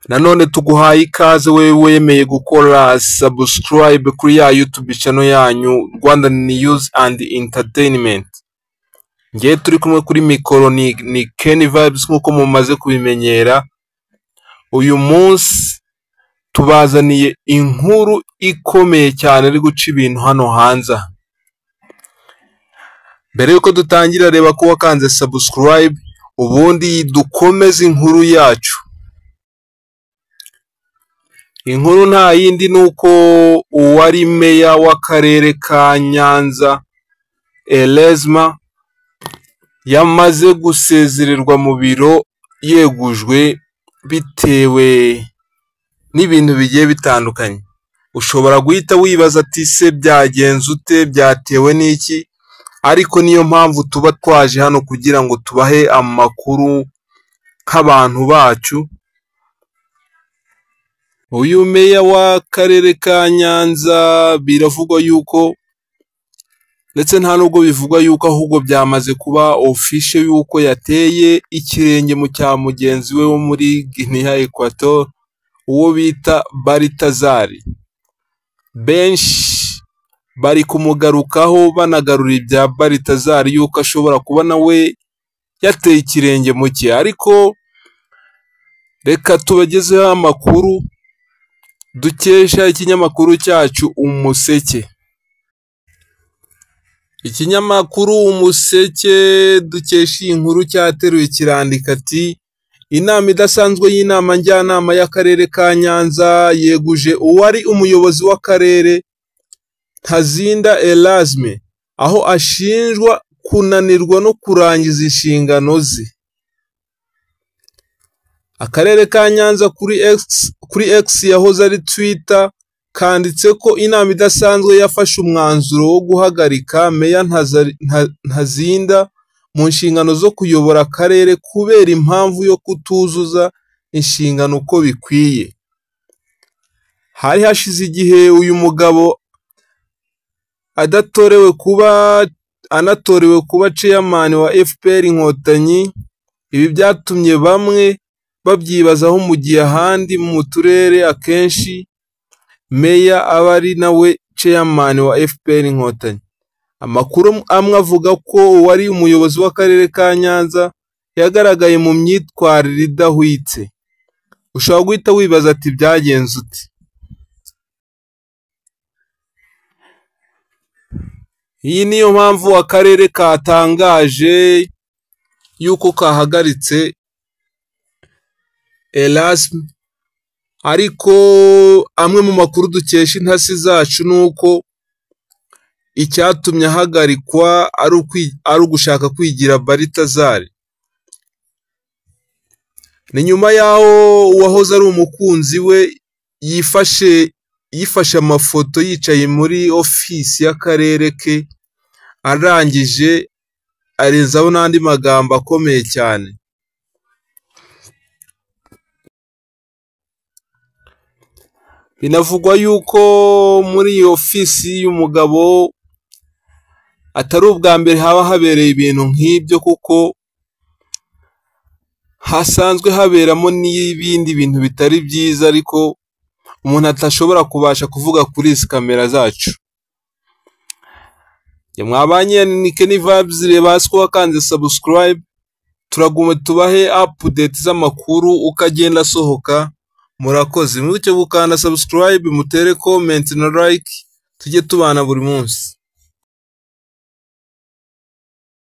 Nanone tuguhaye ikaze wewe wemeye gukora subscribe kuri ya YouTube channel yanyu Rwanda News and Entertainment. Ngewe turi kumwe kuri mikoro ni Ken Vibes nk'uko mumaze kubimenyera. Uyu munsi tubazaniye inkuru ikomeye cyane iri guca ibintu hano hanze. Mbere yuko dutangira reba ko wakanze subscribe, ubundi dukomeze inkuru yacu. Inkuru nta yindi ni uko uwari meya w'akarere ka Nyanza Erasme yamaze gusezererwa mu biro yegujwe bitewe n'ibintu bigiye bitandukanye. Ushobora guhita wibaza ati se byagenze ute, byatewe n'iki? Ariko niyo mpamvu tuba twaje hano kugira ngo tubahe amakuru nk'abantu bacu. Uyu meya w'akarere ka Nyanza biravugwa yuko, ndetse nta nubwo bivugwa yuko ahubwo byamaze kuba official yuko yateye ikirenge mu cya mugenzi we wo muri Guinea Equator, uwo bita Baltazar. Benshi bari kumugarukaho banagarura ibya Baltazar yuko ashobora kuba nawe yateye ikirenge mu cye, ariko reka tubagezeho amakuru dukesha ikinyamakuru cyacu Umuseke. Ikinyamakuru Umuseke dukesha iyi nkuru cyateruye kirandika ati: inama idasanzwe y'inama njyanama y'akarere ka Nyanza yeguje uwari umuyobozi w'akarere Ntazinda Erasme, aho ashinjwa kunanirwa no kurangiza inshingano ze. Akarere ka Nyanza kuri X yahoze ari Twitter kanditse ko inama idasanzwe yafashe umwanzuro wo guhagarika Meya Ntazinda mu nshingano zo kuyobora akarere kubera impamvu yo kutuzuza inshingano uko bikwiye. Hari hashize igihe uyu mugabo anatorewe kuba chairman wa FPR Inkotanyi. Ibi byatumye bamwe babyibazaho mu gihe ahandi mu turere akenshi meya aba ari nawe chairman wa FPR Inkotanyi. Amakuru amwe avuga ko uwari umuyobozi w'akarere ka Nyanza yagaragaye mu myitwarire idahwitse. Ushobora guhita wibaza ati byagenze ute? Iyi niyo mpamvu akarere katangaje yuko kahagaritse Erasme, ariko amwe mu makuru dukesha intasi zacu ni uko icyatumye ahagarikwa ari ugushaka kwigira Baltazar. Ni nyuma y'aho uwahoze ari umukunzi we yifashe amafoto yicaye muri ofisi y'akarere ke, arangije arezaho n'andi magambo akomeye cyane. Binavugwa yuko muri iyo ofisi y'umugabo atari ubwa mbere haba habereye ibintu nk'ibyo, kuko hasanzwe haberamo n'ibindi bintu bitari byiza ariko umuntu atashobora kubasha kuvuga kuri izi kamera zacu. Mwabanye ni Ken Vibes, reba hasi ko wakanze subscribe, turaguma tubahe update z'amakuru uko agenda asohoka. Murakoze, mwibuke gukanda subscribe, mutere comment na like, tujye tubana buri munsi.